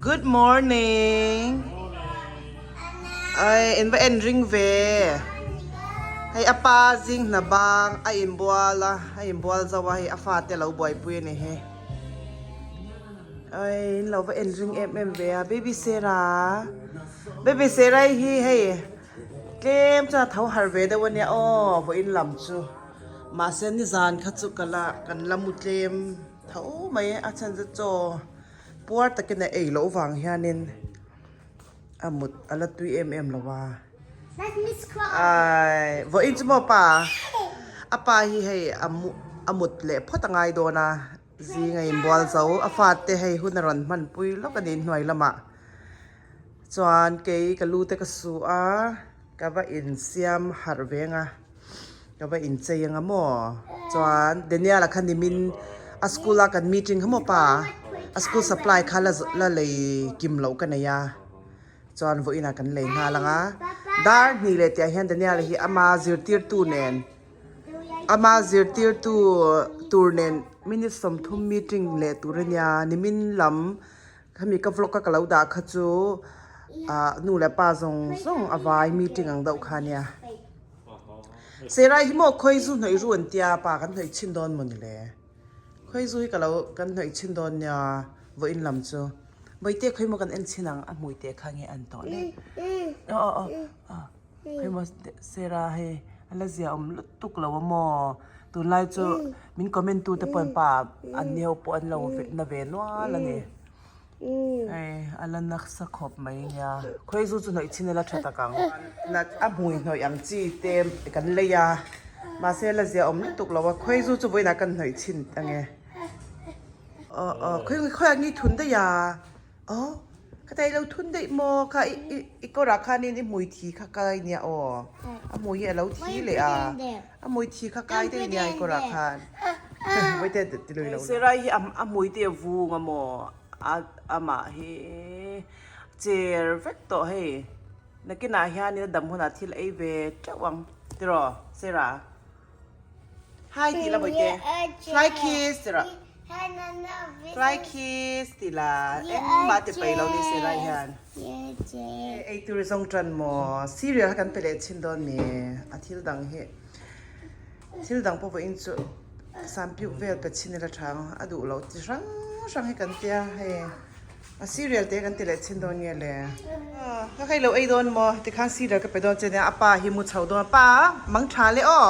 Good morning. Ai in va en ring ve. Hei a pa zing hna bang a inbual a, a inbual zo a hei a fate lo buaipui a ni hi. Ai in lo va en ring em em ve a baby Sarah. Baby Sarah hi hei tlem chuan a tho harh ve deuh a nia aw vawiin lam chu. Mahse nizan kha chu ka la kan la mu tlem tho mai a chhan chu chaw Puar takin a ei loh vang hianin a mut a la tui em em lo a. Ai, vawiin chu maw pa? A pa hi hei a mu a mut leh phawt a ngai dawn a, zing a inbual zo. A fate hei hun a rawn hmanpui lawk a ni hnuai lamah. Chuan kei ka lu te ka su a, ka va insiam harh veng a. Ka va inchei anga maw? Chuan Daniel-a kha nimin a school a kan meeting kha maw pa? A school supply kha la la lei kim loh ka nei a, chuan vawiinah kan lei nghal ang a. Dar hnih leh tihah hian Daniel-a hi ama zirtirtu nen ama zirtirtu tur nen minute 30 meeting leh tur a nia. Nimin lam khami ka vlog a ka lo dah kha chu ah nu leh pa zawng zawng a vai meeting ang deuh kha a nia. Serai hi maw khawi zu hnawih ru an tia pa kan hnawih chhin dawn maw ni le? Khawi zu hi ka lo kan hnawih chhin dawn nia vawiin lam chu. Bawihte khawi maw kan en chhin ang a hmui teh kha nge an tawh le? Aw aw aw khawi maw Sera hei a la zia awm lutuk lo a maw? Tunlai chu min comment tu te pawh an pa an ni ho pawh an lo na ve nual a ni. Hei a la nasa khawp mai nia. Khawi zu chu hnawih chhin ila tha tak ang. A hmui hnawih ang chi te kan lei a, mahse la zia awm lutuk lo a, khawi zu chu vawiinah kan hnawih chhin ang e. Aw aw khawi khawiah nge i thun daih a? Aw ka ta i lo thun daih maw? Kha i i i kawrah khanin i hmui thi kha kai nia aw. A hmui hi a lo thi leh a. A hmui thi kha kai daih nia i kawrah khan. Vawitea ti lui lo. Serai hi a hmui te a vung a maw? A amah hi cher vek tawh hei. Nakinah hianin a dam hunah thil ei ve teuh ang tiraw Sarah? Hi tih la Bawihte. Fly kiss tiraw. Fly kiss tih la engmah ti paih lo ni Sarah hian. Ei tur zawng tan maw? Cereal kha kan pe leh chhin dawn mi? A thil dang hi. Thil dang pawh vawiin chu sampiuk vel pe chhin ila tha ang a duh loh chi hrang hrang hi kan tia hei a cereal te kan ti leh chhin dawn nge le ka hei lo ei dawn maw tikhan cereal ka pe dawn che nia a pa hi mu chho dawn pa mang tha le aw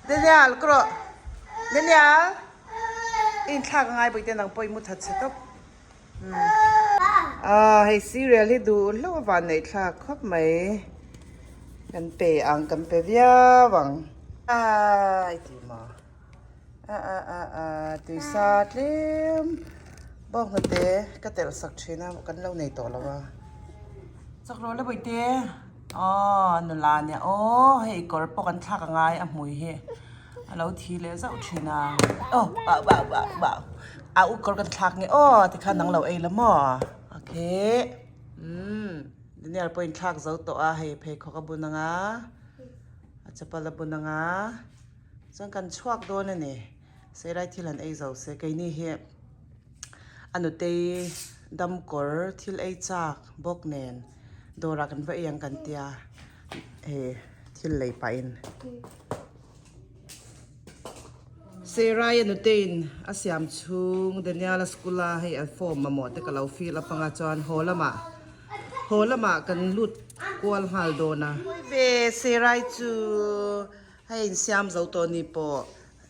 Daniel ka rawh Daniel i inthlak angai bawih te nang pawh i mu that chhe tawp. Aw hei cereal hi duh hlauh a van neih thlak khawp mai kan pe ang kan pe viau ang ai tih maw a a a a tuisa tlem bawnghnute ka telh sak thin a kan lo nei tawh lo a chak rawh le bawihte aw nula nia aw hei kawr pawh kan thlak angai a hmui hi. A lo thi leh zauh thin a. Aw bau bau bau bau a u kawr kan thlak nge aw tikhan nang lo ei la maw okay umm Daniel pawhin thlak zo tawh a hei pheikhawk a bun ang a a chapal a bun ang a chuan kan chhuak dawn a ni Seirai thil han ei zo se keini hi a nutei dam kawr thil ei chak bawk nen dawrah kan va ei ang kan tia hei thil lei pahin. Seirai a nutein a siam chhung Daniel-a school a hei an form mamawh te ka lo fill up anga chuan haw lamah haw lamah kan lut kual nghal dawn a. Ve Seirai chu hei insiam zo tawh ni pawh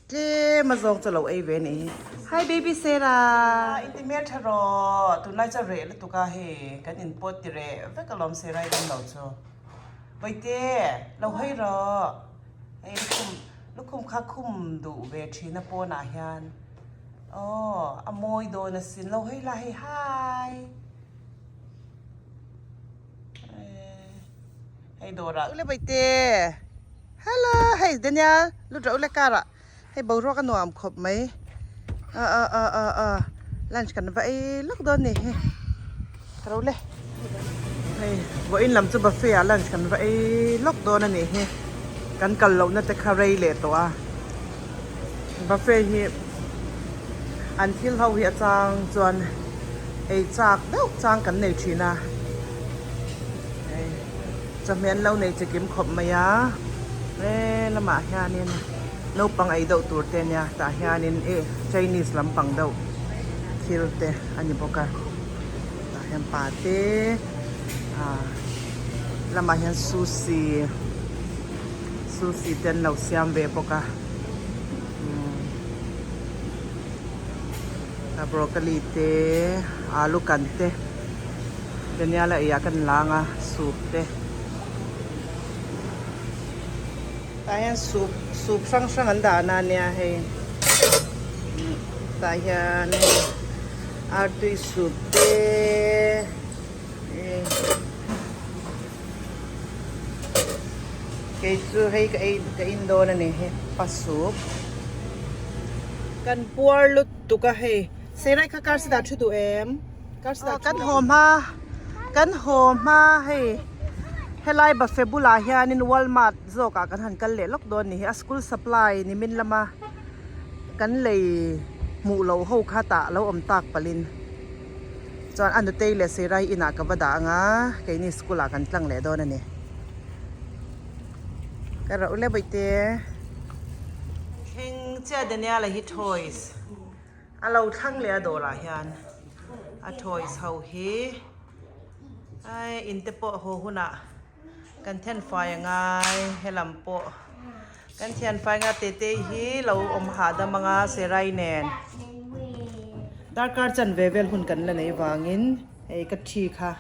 tlem a zawng chu a lo ei ve a nih hi. Hi baby Sarah inti hmeltha rawh tunlai chu a reh lutuk a hei kan inpawt ti reh vek alawm Seirai damlo chu. Bawihte lo hawi rawh. Hei lukhum lukhum kha khum duh ve thin a pawnah hian aw a mawi dawn asin lo hawi la hei hai hei dawrah ule bawihte hello hei Daniel lut rawh ule car ah. Hei boruak a nuam khawp mai a a a a a lunch kan va ei lawk dawn ni hi ka ro le hei vawiin lam chu buffet ah lunch kan va ei lawk dawn a nih hi kan kal lohna te kha rei leh tawh a buffet hi an thil ho hi a chang chuan. Ei chak deuh chang kan nei thin a, hei chawhmeh an lo nei chikim khawp mai a, he lamah hianin naupang ei deuh tur te ania tah hianin eh Chinese lampang deuh thil te a ni bawk a, tah hian pa te ah lamah hian sushi sushi te an lo siam ve bawk a umm. A broccoli te alu kan te Daniel-a eiah kan lang a soup te tah hian soup soup hrang hrang an dah na ania hei tah hian hei artui soup te Kei chu hei ka ei ka in dawn a ni hei pa soup kan puar lutuk a hei Seirai kha car seat ah thu duh em car seat ah kan haw hma kan haw hma hei helai buffet bulah hianin Walmart zawk ah kan han kal leh lawk dawn a ni hi a school supply nimin lama kan lei hmuh loh ho kha tah lo awm tak palhin. Chuan a nutei leh Seirai inah ka va dah ang a, keini school ah kan tlang leh dawn a ni. Ka rauh le bawihte. Thleng chiah Daniel-a hi toys a lo thlang leh a dawrah hian a toys ho hi ai in te pawh haw hunah kan then fai a ngai helam pawh kan thian fai nga tete hi lo awm hahdam anga Serai nen darkar chan ve vel hun kan la nei vangin hei ka thi kha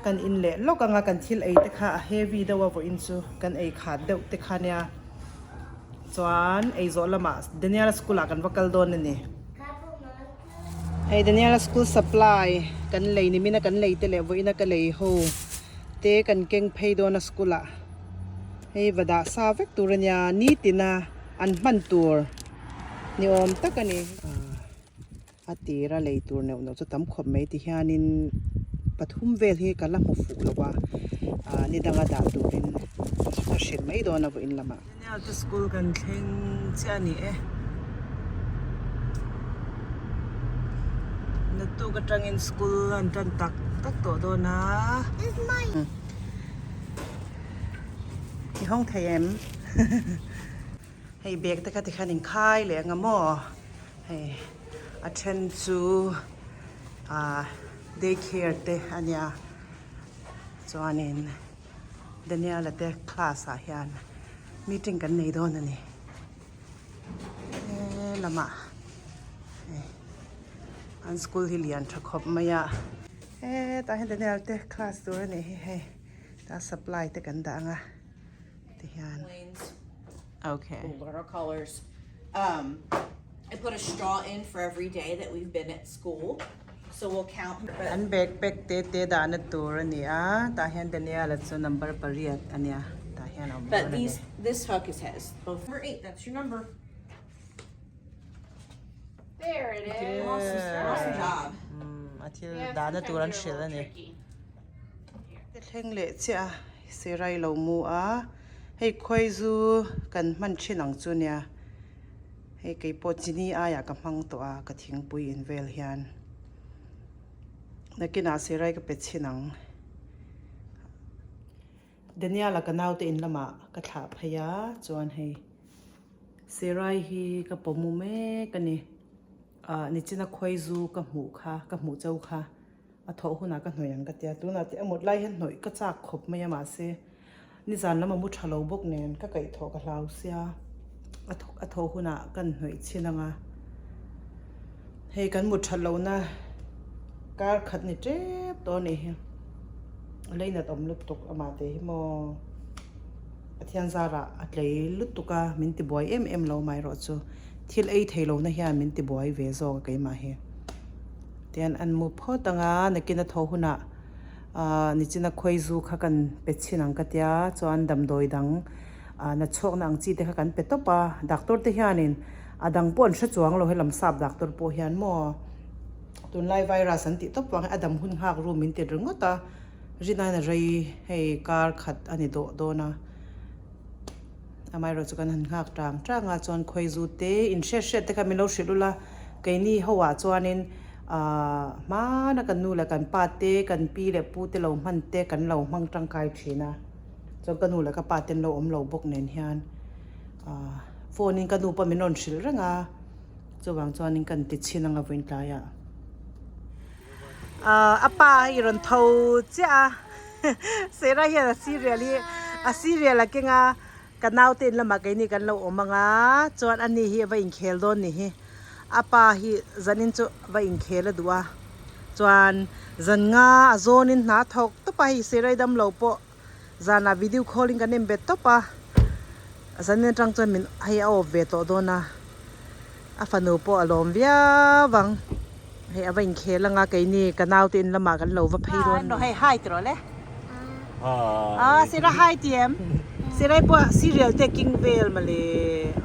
kan in leh lawk anga kan thil ei te kha a heavy deuh a vawiin chu kan ei khat deuh te kha nia chuan ei zawh lamah Daniel-a school ah kan va kal dawn a ni. Hei Daniel-a school supply kan lei nimina kan lei te leh vawiina ka lei ho te kan keng phei dawn a school ah. Hei va dah sa vek tur a nia nitina an hman tur ni awm tak a ni. A tira lei tur neuh neuh chu tam khawp mai ti hianin pathum vel hi ka la hmu fuh lo a ni danga dah turin ka hrilh mai dawn a vawiin lamah. Daniel te school kan thleng chiah a ni e. Naktuk atangin school an tan tak tak tawh dawn a. I hawng thei em? Hei bag te kha tikhan in khai leh ang a maw? Hei a then chu ah day care te a nia chuanin Daniel-a te class ah hian meeting kan nei dawn a ni. He lamah hei an school hi lian tha khawp mai a. Hetah hian Daniel te class tur a nih hi hei. Ta supply te kan dah anga ti hian. Okay. We'll learn our colors. Um, I put a straw in for every day that we've been at school. So we'll count. An backpack te te dahna tur a ni a, tah hian Daniel-a chu number pariat a nia, tah hian a awm But these, this hook is his. Both. Number 8, that's your number. There it is. Awesome, awesome job. A thil dahna tur an hrilh a ni. Te thleng leh chiah a sirai lo mu a hei khawi zu kan hman thin ang chu nia hei kei pawh chini aiah ka hmang tawh a ka thingpui in vel hian nakinah sirai ka pe chhin ang Daniel-a ka naute in lamah ka thlah phei a chuan hei sirai hi ka pawmu mek a ni ah nichina khawi zu ka hmuh kha ka hmuh cho kha. A thawh hunah ka hnawih ang ka tia, tunah te a mut lai hian hnawih ka chak khawp mai a mahse nizan lam a mu tha lo bawk nen ka kaihthawh ka hlau sia a thawk a thawh hunah kan hnawih chhin ang a, hei kan mut that lohna kar khat ni tep tawh a nih hi a leinat awm lutuk amah te hi maw Pathian zarah a tlei lutuk a min tibuai em em lo amaherawh chu thil ei thei lohna hian min tibuai ve zawk a keimah hi. Tihian an mu phawt ang a, nakin a thaw hunah ahh nichina khawi zu kha kan pe chhin ang ka tia chuan damdawi dang ahh na chhuakna ang chi te kha kan pe tawp a, doctor te hianin a dang pawh an hre chuang lo helam sap doctor pawh hian maw tunlai virus an tih tawp vang hian a dam hun nghak room min ti ringawt a, rinaiin a rei hei kar khat a ni dawh dawn a. Amaherawhchu kan han nghak tang tang a chuan khawi zu te in hriat hriat te kha min lo hrilh ula keini ho ah chuanin Ahh hmana kan nu leh kan pa te kan pi leh pu te lo hman te kan lo hmang tangkai thin a chuan ka nu leh ka pa te an lo awm lo bawk nen hian ahh phone in ka nu pawh min rawn hrilh reng a chuvang chuanin kan ti chhin anga vawiin tlaiah ahh a pa hei rawn tho chiah a Sarah hian a cereal hi a cereal a keng a Ka naute in lamah keini kan lo awm ang a, chuan ani hi a va inkhel dawn ni hi. A pa hi zanin chu va inkhel a duh a, chuan zan nga a zawnin hna thawk tawp a, hei Sirai dam lo pawh zanah video call in kan en bet tawp a, zanin atang chuan min hei a awp ve tawh dawn a, a fanu pawh a lawm viau ang. Hei a va inkhel ang a, keini ka naute in lamah kan lo va phei dawn a ni. Hei hai tiraw le. Ah sira hai ti em? Sirai pawh cereal te king vel mawle.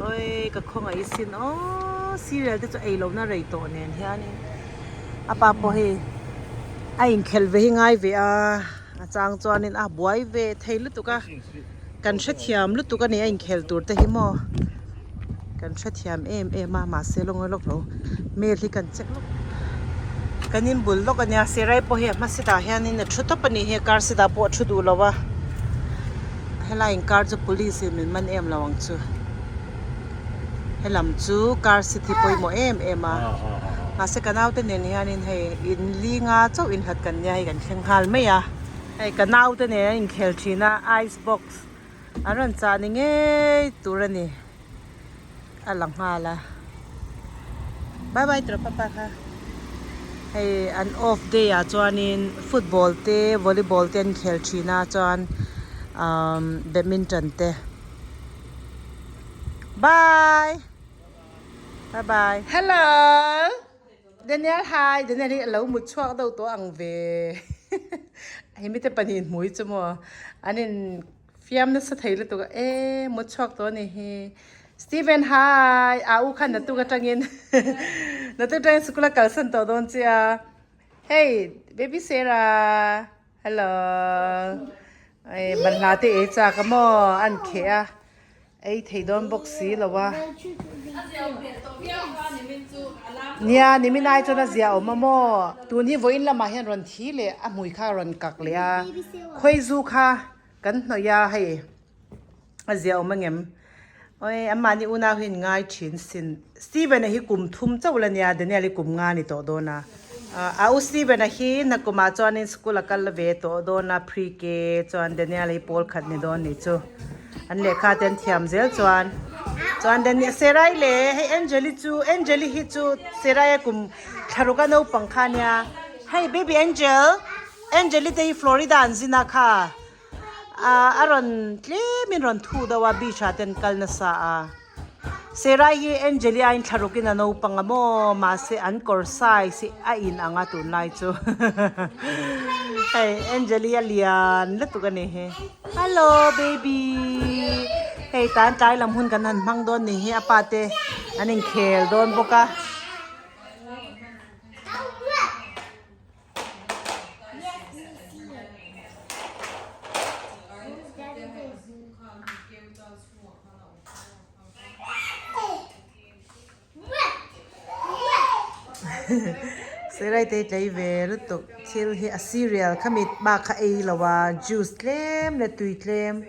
Oi ka khawngaih sin aw cereal te chu ei lohna rei tawh nen hianin a pa pawh hei a inkhelh ve hi ngai ve a, a chang chuanin a buai ve thei lutuk a, kan hrethiam lutuk a ni a inkhelh tur te hi maw. Kan hrethiam em em a mahse lawngawi lawk lo mail hi kan check lawk kan in bul lawk ania sirai pawh hi a hma setah hianin a thu tawp a nih hi car seat ah pawh a thu duh lo a helai in car chu police in min man em lo ang chu helam chu car seat hi pawimawh em em a mahse ka naute nen hianin hei in linga chauh inhlat kan nia hei kan thleng nghal mai a hei ka naute nen an inkhel thin a ice box. An rawn chah ni ngei tur a ni a la nghal a bye bye tawrh papa kha hei an off day ah chuanin football te volleyball te an khel thin a chuan umm badminton te bye bye bye hello Daniel hi Daniel hi a lo mut chhuak deuh tawh ang ve hei mite pahnih hmui chu maw an in fiam nasa thei lutuk a e mut chhuak tawh a ni hi Steven hi a u khan naktuk atangin naktuk atangin sikul a kalsan tawh dawn che a hei baby Sarah hello ei banhla te ei chak a maw an kheh a. Ei thei dawn bawk si lo a. Nia, nimin ai chuan a zia awm a maw? Tun hi vawiin lamah hian rawn thi leh a hmui kha a rawn kak leh a. Khawi zu kha kan hnawih a hei a zia awm angem? Awi anmahni unau hi in ngai thin sin. Steven-a hi kum thum chauh la nia, Daniel hi kum nga ni tawh dawn a. A u Steven-a hi nakumah chuanin school a kal ve tawh dawn a, pre-K chuan Daniel hi pawl khat ni dawn ni chu. An lehkha te an thiam zel chuan. Chuan Daniel, Serai leh hei Angel-i chu, Angel-i hi chu Serai-a kum thlaruk a naupang kha ania. Hei baby Angel, Angel-i te hi Florida an zin a kha. A rawn tlemin rawn thu deuh a, beach ah te an kal nasa a. Serai hi Angeli aiin thla rukin a naupang a maw mahse an kawr size hi a in ang a tunlai chu hei Angeli a lian lutuk a ni hi hello baby hei tan tlai lam hun kan han hmang dawn ni hi a pa te an inkhel dawn bawk a. Sirai te tlei ve lutuk thil hi a cereal khami bak kha ei lo a juice tlem leh tui tlem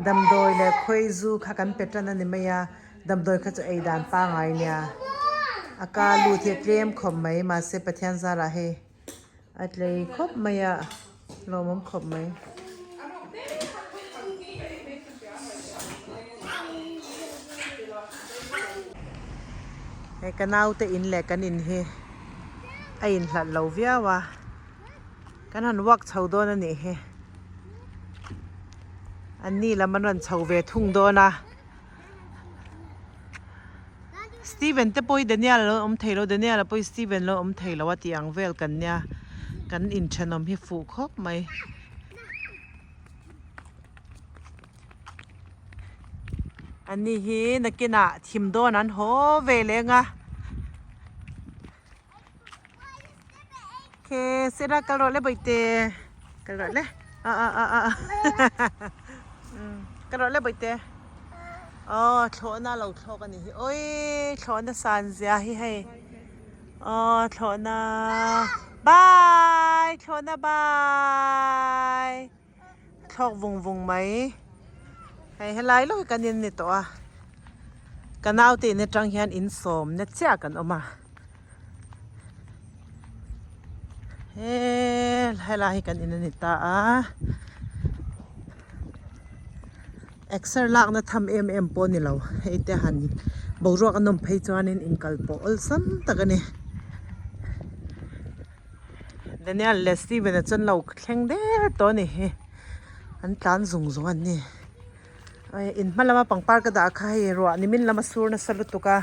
damdawi leh khawi zu kha kan pe tan a ni mai a damdawi kha chu ei dan pangai nia a ka lut hi a tlem khawp mai mahse Pathian zarah hei a tlei khawp mai a lawmawm khawp mai. Hei ka naute in leh kan in hi a inhlat lo viau a kan han walk chho dawn a nih hi an ni lam an rawn chho ve thung dawn a. Steven te pawh hi Daniel a lo awm thei lo Daniel a pawh hi Steven lo awm thei lo a tih ang vel kan nia kan inthenawm hi fuh khawp mai. Ani hi nakinah thim dawn an haw ve leng a. Khe sera kal rawh le bawihte kal rawh le a a a a kal rawh le bawihte aw thlawhna lo thlawk a ni hi awii thlawhna san zia hi hei. Aw thlawhna bye thlawhna bye thlawk vung vung mai hei helai lawk hi kan in ni tawh a ka naute in atang hian in sawmna chiah kan awm a he helai hi kan in a ni ta a. Exer lakna tham em em pawh a ni lo hei te han boruak a nawm phei chuanin inkal pawh awlsam tak a ni Daniel leh Steven-a chuan lo thleng der tawh a ni hi an tlan zung zung an ni in hma lama pangpar ka dah kha hei ruah nimin lama sur nasa lutuk a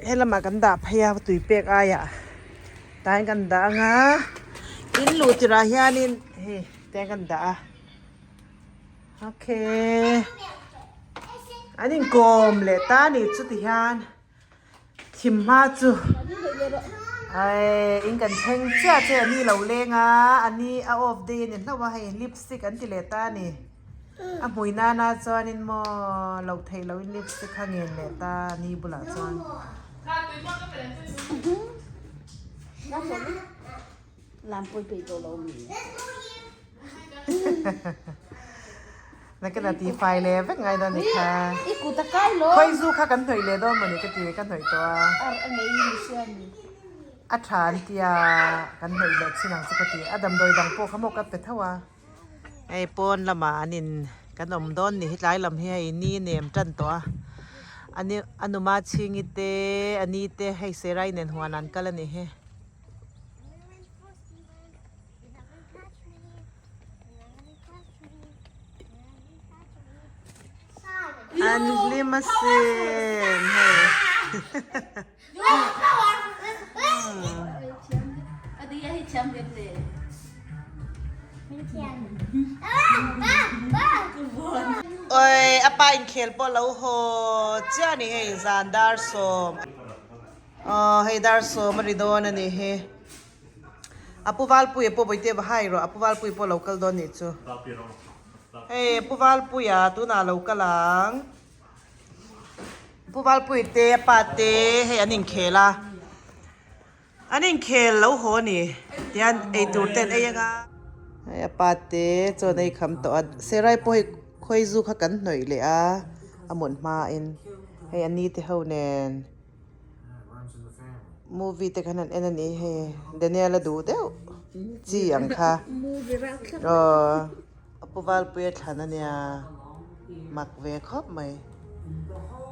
helamah kan dah phei a tui pek aiah tain kan dah anga in luh tirah hianin hei te kan dah a. Okay. An inkawm leh ta a nih chu ti hian thim hma chu ai in kan thleng chiah che a ni lo leng a a ni a off day a ni hlauh a hei lipstick an ti leh ta a ni a hmui nana chuanin maw loh theih lohin lipstick kha ngen leh ta a ni bulah chuan. Nakina ti fai leh vek ngai dawn ni kha. Khawi zu kha kan hnawih leh dawn mawni ka ti ka hnawih tawh a. A tha an tia kan hnawih leh chin ang chu ka ti. A damdawi dang pawh kha maw ka pe tho a. Hei pawn lamah an in kan awm dawn ni hi tlai lam hi hei ni nem tan tawh a. Ani a numa chhingi te a ni te hei serai nen huan an kal a nih hi. An hlim asin hei. Oi a pa inkhel pawh lo haw chiah a ni hei zan dar sawm. Aw hei dar sawm a ri dawn a nih hi. A pu Valpuia pawh Bawihte va hai rawh, a pu Valpuia pawh lo kal dawn nih chu. Hei pu Valpuia tunah lo kal ang. Pu Valpuia te a pa te hei an inkhel a, an inkhel lo haw a ni tihian eitur te an ei anga. Hei a pa te chuan ei kham tawh a, Serai pawh hei khawizu kha kan hnawih leh a, a mut hmain hei a ni te ho nen. Movie te khan an en a ni hei Daniel a duh deuh chi ang kha aw a pu Valpuia thlan a nia mak ve khawp mai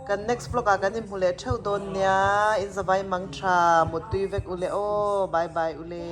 kan next vlog ah kan inhmu leh theuh dawn nia in zavai mang tha muttui vek ule aw bye bye ule.